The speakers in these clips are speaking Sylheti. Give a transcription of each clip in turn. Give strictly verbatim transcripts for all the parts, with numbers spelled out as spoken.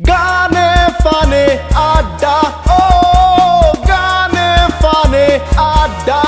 গানে ফানে আড্ডা, ও গানে ফানে আড্ডা।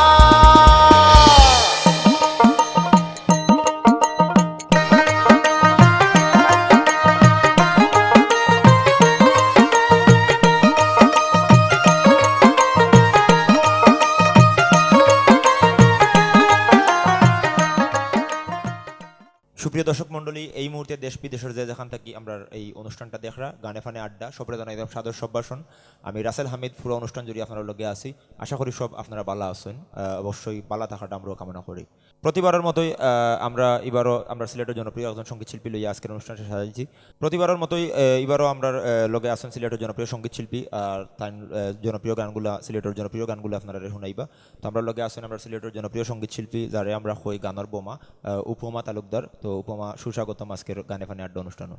সুপ্রিয় দর্শক মণ্ডলী, এই মুহূর্তে দেশ বিদেশর যে যেখান থাকি আমরার এই অনুষ্ঠানটা দেখরা, গানে ফানে আড্ডা, সবরে জানাইরাম সাদর সম্ভাষণ। আমি রাসেল হামিদ, পুরা অনুষ্ঠান জুড়ি আপনারার লগে আছি। আশা করি সব আপনারা বালা আছইন। আহ, অবশ্যই বালা থাকাটা আমরাও কামনা করি। প্রতিবারর মতোই, আহ, আমরা ইবারও আমরা সিলেটর জনপ্রিয় একজন সঙ্গীত শিল্পী লইয়া আজকের অনুষ্ঠানটা সাজাইছি। প্রতিবারর মতোই, আহ, ইবারও আমরার, আহ, লগে আছইন সিলেটর জনপ্রিয় সঙ্গীত শিল্পী, আর তাইন, আহ, জনপ্রিয় গানগুলা, সিলেটর জনপ্রিয় গানগুলা আপনারারে হুনাইবা। তো আমরার লগে আছইন আমরার সিলেটর জনপ্রিয় সঙ্গীত শিল্পী, যারে আমরা কই গানর বোমা, আহ, উপমা তালুকদার। তো উপমা, সুস্বাগতম আজকের গানে ফানে আড্ডা অনুষ্ঠানো।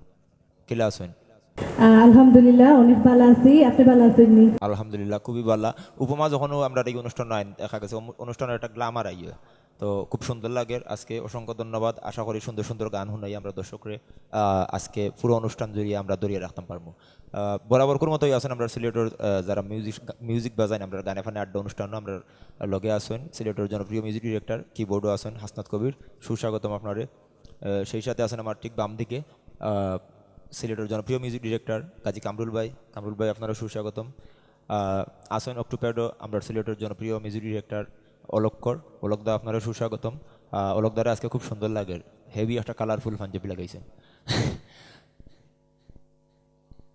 কিলা আছইন? আহ, আলহামদুলিল্লাহ, অনেক বালা আছি। আপনে বালা আছইন নি? আলহামদুলিল্লাহ, খুবই বালা। উপমা যখন আমরার এই অনুষ্ঠান আইন দেখা গেছে, অনু-, অনুষ্ঠানর একটা glamour আইয়ে, তো খুব সুন্দর লাগের। আজকে অসংখ্য ধন্যবাদ। আশা করি সুন্দর সুন্দর গান হুনাই আমরা দর্শকরে, আহ, আজকে পুরো অনুষ্ঠান জুড়িয়া আমরা ধরিয়া রাখতাম পারমু। আহ, বরাবরকুর মতোই আছইন আমরার সিলেটর, আহ, যারা music, music বাজাইন আমরার গানে ফানে আড্ডা অনুষ্ঠানো আমরার লগে আছইন সিলেটর জনপ্রিয় music director, keyboardও আছইন হাসনাত কবির। সুস্বাগতম আপনারে। আহ, সেই সাথে আছইন আমার ঠিক বাম দিকে, আহ, সিলেটর জনপ্রিয় music director কাজী কামরুল ভাই। কামরুল ভাই, আপনারেও সুস্বাগতম। আহ, আছইন octopadও আমরার সিলেটর জনপ্রিয় music director অলক কর। অলক দা, আপনারেও সুস্বাগতম। আহ, অলক দারে আজকে খুব সুন্দর লাগের, heavy একটা colourful পাঞ্জাবি লাগাইছইন।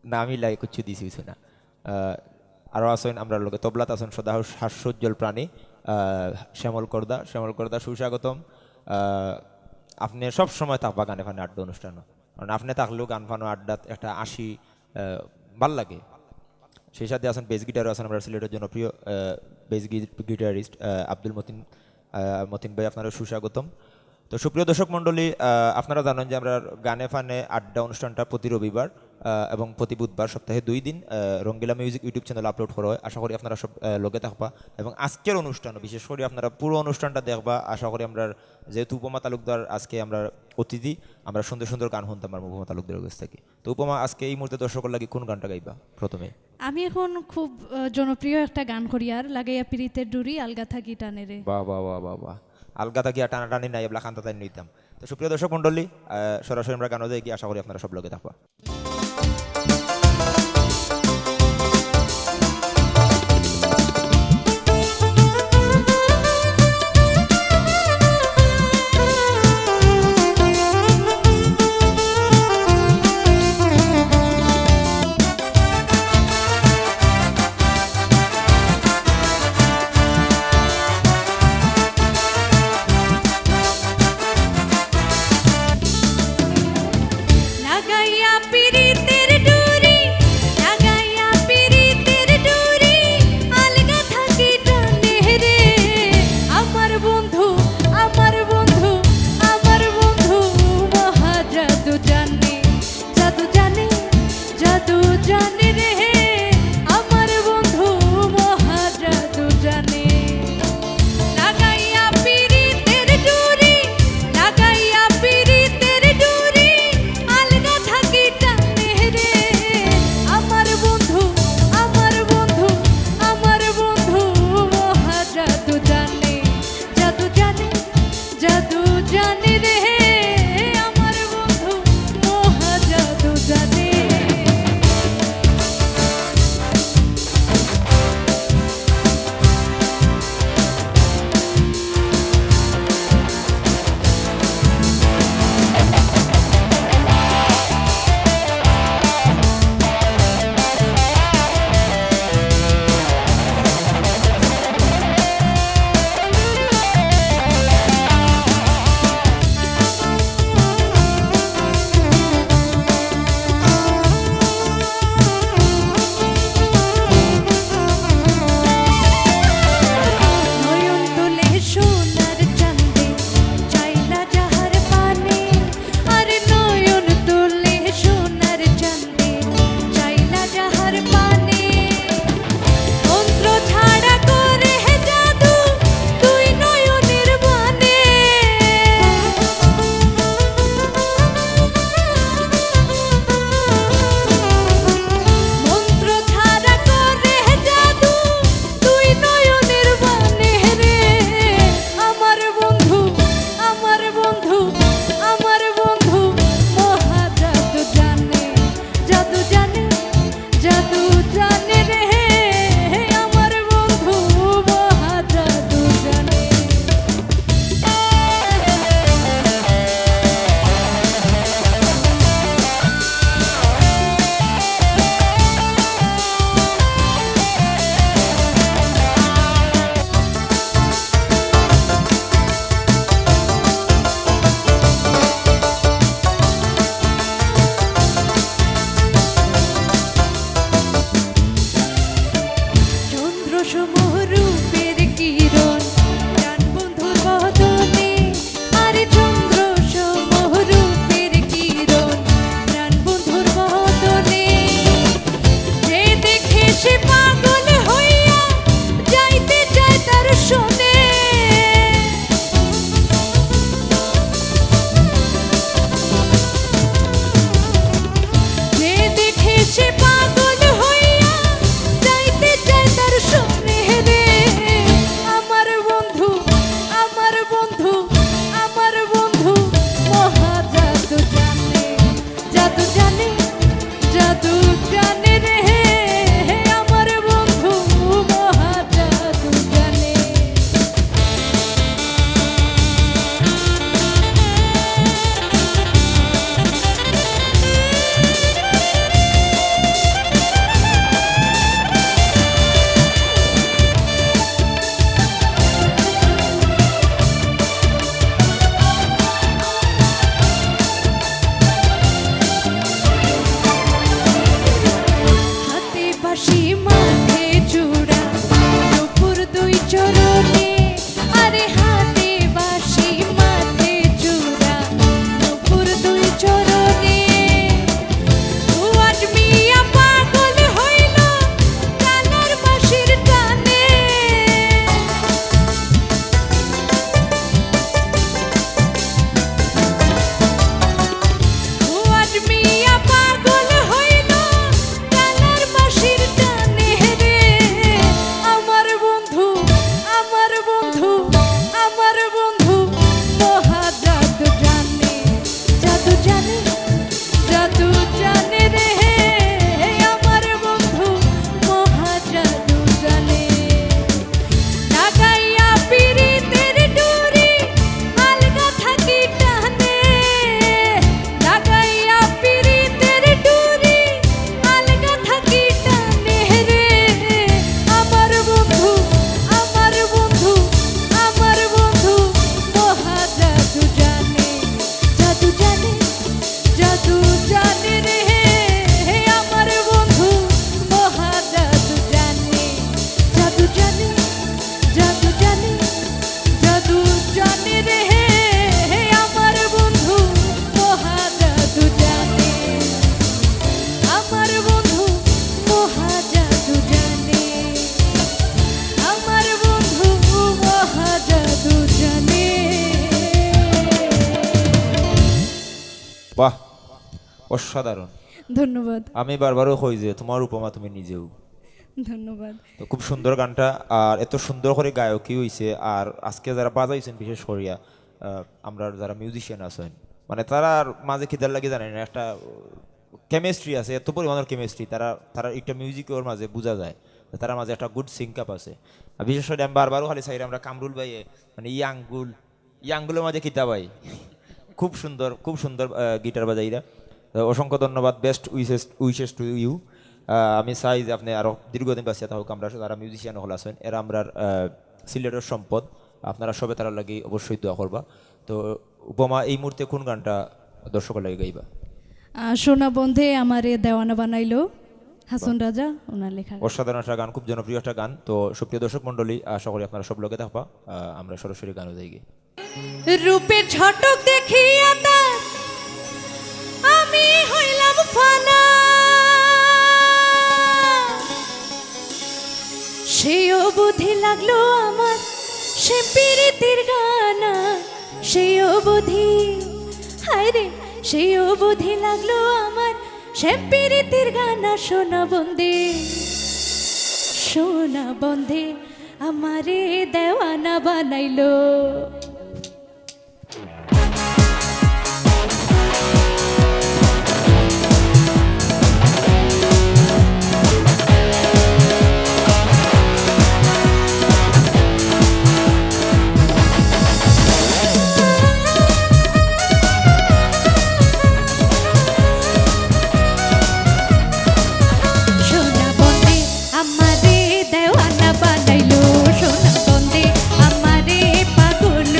না, আমি লাই কিচ্ছু দিছি কিছু না। আহ, আরো আছইন আমরার লগে, তবলাত আছইন সদা হাস-, হাস্যোজ্জ্বল প্রাণী, আহ, শ্যামল করদা। শ্যামল করদা, সুস্বাগতম। আহ, আপনে সব সময় থাকবা গানে ফানে আড্ডা অনুষ্ঠানো, কারণ আপনে থাকলেউ গান ফানো আড্ডাত একটা আসি, আহ, ভাল লাগে। সেই সাথে আছইন bass guitarও আছইন আমরার সিলেটর জনপ্রিয়, আহ, bass গি-, guitarist, আহ, আব্দুল মতিন, আহ, মতিন ভাই, আপনারেও সুস্বাগতম। তো সুপ্রিয় দর্শক মণ্ডলী, আহ, আপনারা জানইন যে আমরার গানে ফানে আড্ডা অনুষ্ঠানটা প্রতি রবিবার, আহ, এবং প্রতি বুধবার সপ্তাহে দুই দিন, আহ, রঙ্গিলা Music YouTube channel upload করা হয়। আশা করি আপনারা সব, আহ, লগে থাকবা এবং আজকের অনুষ্ঠানও বিশেষ করি আপনারা পুরো অনুষ্ঠানটা দেখবা। আশা করি আমরার যেহেতু উপমা তালুকদার আজকে আমরার অতিথি, আমরা সুন্দর সুন্দর গান হুনতাম পারমু উপমা তালুকদারর গেছ থাকি। তো উপমা, আজকে এই মুহূর্তে দর্শকর লাগি কোন গানটা গাইবা প্রথমে? আমি এখন খুব, আহ, জনপ্রিয় একটা গান করিয়ার, লাগাইয়া পিরিতের ডুরি, আলগা থাকি টানেরে। বাহ, বাহ, বাহ, বাহ, বাহ। আলগা থাকিয়া টানাটানি নাই, এবলা কান্তা তাই নিতাম। তো সুপ্রিয় দর্শক মণ্ডলী, আহ, সরাসরি আমরা গানো যাইগি, আশা করি আপনারা সব লগে থাকবা। লাগাইয়া পিরি অসাধারণ। ধন্যবাদ। আমি বারবারও কই যে তোমার উপমা তুমি নিজেও। ধন্যবাদ। তো খুব সুন্দর গানটা, আর এত সুন্দর করে গায়কি হইছে, আর আজকে যারা বাজাইছেন বিশেষ করিয়া, আহ, আমরা যারা মিউজিশিয়ান আছেন, মানে তারার মাঝে কিতার লাগি জানি না, একটা কেমিস্ট্রি আছে, এত পরিমাণের কেমিস্ট্রি, তারা তারা একটা মিউজিকর মাঝে বোঝা যায়, তারার মাঝে একটা গুড সিঙ্ক আপ আছে। আর বিশেষ করে আমি বারবারও খালি চাইরা আমরা কামরুল ভাইয়ে, মানে ইয়াংগুল ইয়াংগুলের মাঝে কিতা ভাই, খুব সুন্দর, খুব সুন্দর আহ, গিটার বাজাইরা। তো অসংখ্য ধন্যবাদ, best wishes wishes to you. আমি চাই যে আপনি আরো দীর্ঘদিন বাঁচিয়া থাকুক। আমরা যারা মিউজিশিয়ান হল আছেন, এরা আমরার আহ, সিলেটের সম্পদ, আপনারা সবে তারার লাগি অবশ্যই দোয়া করবা। তো উপমা, এই মুহূর্তে কোন গানটা দর্শকর লাগি গাইবা? আহ, সোনা বন্ধে আমারে দেওয়ানা বানাইলো, হাসন রাজা ওনার লেখা। অসাধারণ একটা গান, খুব জনপ্রিয় একটা গান। তো সুপ্রিয় দর্শক মণ্ডলী, আশা করি আপনারা সব লগে থাকবা। আহ, আমরা সরাসরি গানও যাই গিয়া। রূপের ছটক দেখিয়া তার আমি হইলাম ফানা। সেই অবধি লাগলো আমার সে পিরিতির গানা, সেই অবধি, হায় রে, সেই অবধি লাগলো আমার সে পিরিতির গানা। সোনা বন্দে, সোনা বন্দে আমারে দেওয়ানা বানাইলো। সোনা বন্দে আমারে দেওয়ানা বানাইলো, সোনা বন্দে আমারে পাগল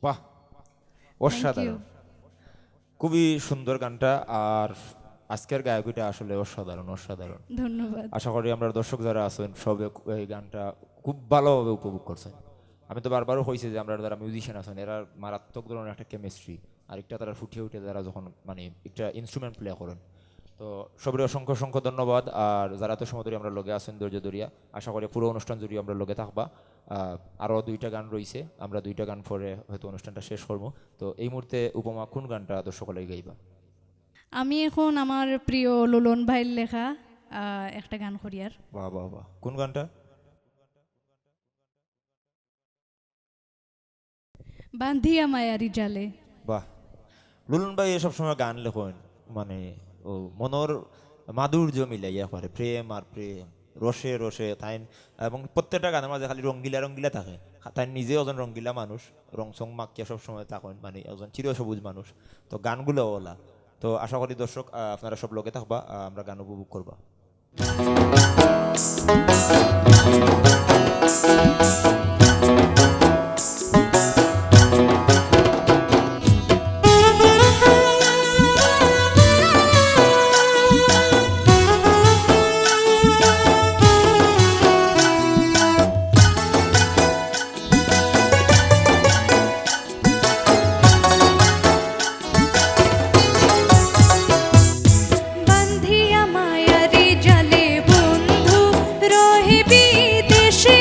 বাহ, অসাধারণ। খুবই সুন্দর গানটা। আর আজকের গায়কিটা আসলে অসাধারণ, অসাধারণ। ধন্যবাদ। আশা করি আমরার দর্শক যারা আছইন, সবে এই গানটা খুব ভালোভাবে উপভোগ করছইন। আমি তো বারবারও কইছি যে আমরার যারা মিউজিশিয়ান আছইন, এরার মারাত্মক ধরনের একটা কেমিস্ট্রি, আর একটা তারা ফুটিয়া উঠে তারা যখন মানে একটা ইনস্ট্রুমেন্ট প্লে করেন। তো সবরে অসংখ্য অসংখ্য ধন্যবাদ। আর যারা তো সময় ধরি আমরার লগে আছইন ধৈর্য ধরিয়া, আশা করি পুরো অনুষ্ঠান জুড়ি আমরার লগে থাকবা। আহ, আরও দুইটা গান রইছে, আমরা দুইটা গান পরে হয়তো অনুষ্ঠানটা শেষ করমু। তো এই মুহূর্তে উপমা কোন গানটা দর্শকর লাগি গাইবা? আমি এখন আমার প্রিয় লুলন ভাইর লেখা, আহ, একটা গান করিয়ার। বাহ, বাহ, বাহ। কোন গানটা? বান্ধিয়া মায়ারি জালে। বাহ, লুলন ভাই এসব সময় গান লেখইন, মানে, ও মনর মাধুর্য মিলাইয়া পারে, প্রেম আর প্রেম, রসে রসে তাইন, এবং প্রত্যেকটা গানর মাঝে খালি রঙ্গিলা রঙ্গিলা থাকে। তাইন নিজে একজন রঙ্গিলা মানুষ, রংচং মাখিয়া সব সময় থাকইন, মানে একজন চিরসবুজ মানুষ। তো গানগুলো ওলা। তো আশা করি দর্শক, আহ, আপনারা সব লগে থাকবা, আহ, আমরা গান উপভোগ করবা। বান্ধিয়া মায়ারি জালে বন্ধু রহে বিদেশে।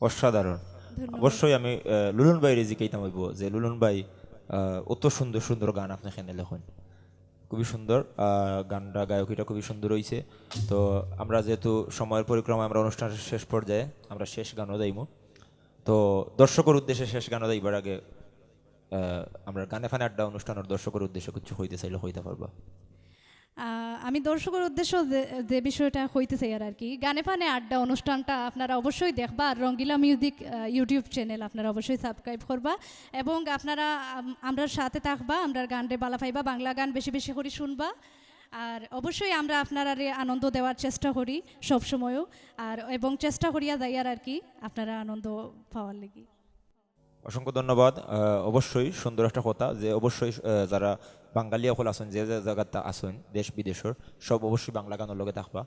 অসাধারণ। ধন্যবাদ। অবশ্যই আমি আহ, লুলন ভাইরে জিকাইতাম অইবো যে লুলন ভাই আহ, অত সুন্দর সুন্দর গান আপনে কেনে লেখইন। খুবই সুন্দর আহ, গানটা, গায়কিটা খুবই সুন্দর অইছে। তো আমরা যেহেতু সময়ের পরিক্রমায় আমরা অনুষ্ঠানের শেষ পর্যায়ে, আমরা শেষ গানও যাইমু। তো দর্শকর উদ্দেশ্যে শেষ গানও যাইবার আগে আহ, আমরা গানে ফানে আড্ডা অনুষ্ঠানের দর্শকর উদ্দেশ্যে কিছু কইতে চাইলে কইতা পারবা। আহ, আমি দর্শকর উদ্দেশ্যে যে, যে বিষয়টা কইতে চাইয়ার আর কি, গানে ফানে আড্ডা অনুষ্ঠানটা আপনারা অবশ্যই দেখবা, আর রঙ্গিলা মিউজিক আহ, ইউটিউব চ্যানেল আপনারা অবশ্যই সাবস্ক্রাইব করবা এবং আপনারা আম- আমরার সাথে থাকবা, আমরার গানরে বালা পাইবা, বাংলা গান বেশি বেশি করি শুনবা। আর অবশ্যই আমরা আপনারারে আনন্দ দেওয়ার চেষ্টা করি সব সময়ও, আর এবং চেষ্টা করিয়া যাইয়ার আর কি আপনারা আনন্দ পাওয়ার লাগি। অসংখ্য ধন্যবাদ। আহ, অবশ্যই সুন্দর একটা কথা যে অবশ্যই আহ, যারা বাঙালি অকল আছইন, যে যে জাগাত আছইন, দেশ বিদেশর, সব অবশ্যই বাংলা গানর লগে থাকবা।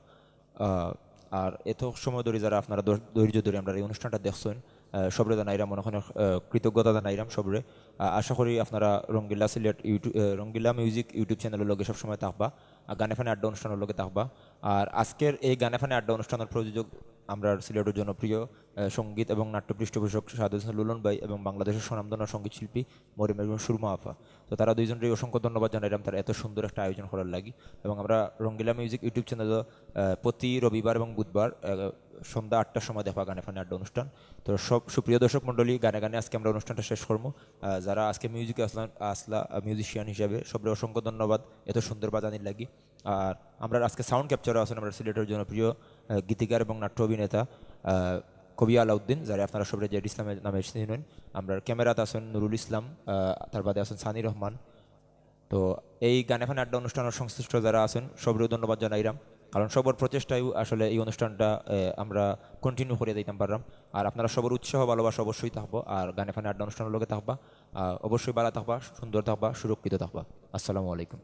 আহ, আর এত সময় ধরি যারা আপনারা ধৈর- ধৈর্য ধরি আমরার এই অনুষ্ঠানটা দেখছইন, আহ, সবরে জানাইরাম, মনে মনে আহ, কৃতজ্ঞতা জানাইরাম সবরে। আহ, আশা করি আপনারা রঙ্গিলা সিলেট ইউটিউব আহ, রঙ্গিলা মিউজিক ইউটিউব চ্যানেলর লগে সবসময় থাকবা, আর গানে ফানে আড্ডা অনুষ্ঠানর লগে থাকবা। আর আজকের এই গানে ফানে আড্ডা অনুষ্ঠানের প্রযোজক আমরার সিলেটর জনপ্রিয় আহ, সঙ্গীত এবং নাট্য পৃষ্ঠপোষক শাহাদুল হোসেন লুলন ভাই এবং বাংলাদেশের স্বনামধন্য সঙ্গীত শিল্পী মরিয়ম সুরমা আপা। তো তারা দুইজনরে অসংখ্য ধন্যবাদ জানাইলাম তারা এত সুন্দর একটা আয়োজন করার লাগি। এবং আমরা রঙ্গিলা মিউজিক ইউটিউব চ্যানেল প্রতি রবিবার এবং বুধবার আহ, সন্ধ্যা আটটার সময় দেখবা গানে ফানে আড্ডা অনুষ্ঠান। তো সব সুপ্রিয় দর্শক মণ্ডলী, গানে গানে আজকে আমরা অনুষ্ঠানটা শেষ করবো। আহ, যারা আজকে মিউজিকে আসলাম আসলা মিউজিশিয়ান হিসাবে সবরে অসংখ্য ধন্যবাদ এত সুন্দর বাজানির লাগি। আর আমরা আজকে সাউন্ড ক্যাপচারও আছেন আমরা সিলেটের জনপ্রিয় আহ, গীতিকার এবং নাট্য অভিনেতা আহ, কবি আলাউদ্দিন, যারা আপনারা সবরে জেড ইসলামের নামে চিনেন। আমরা ক্যামেরাত আছেন নুরুল ইসলাম, আহ, তার বাদে আছেন সানি রহমান। তো এই গানে ফানে আড্ডা অনুষ্ঠানের সংশ্লিষ্ট যারা আছেন সবরেও ধন্যবাদ জানাইরাম, কারণ সবর প্রচেষ্টায় আসলে এই অনুষ্ঠানটা আহ, আমরা কন্টিনিউ করে দিতাম পারলাম। আর আপনারা সবর উৎসাহ ভালোবাসা অবশ্যই থাকবো, আর গানে ফানে আড্ডা অনুষ্ঠানের লগে থাকবা। আহ, অবশ্যই ভালো থাকবা, সুন্দর থাকবা, সুরক্ষিত থাকবা। আসসালামু আলাইকুম।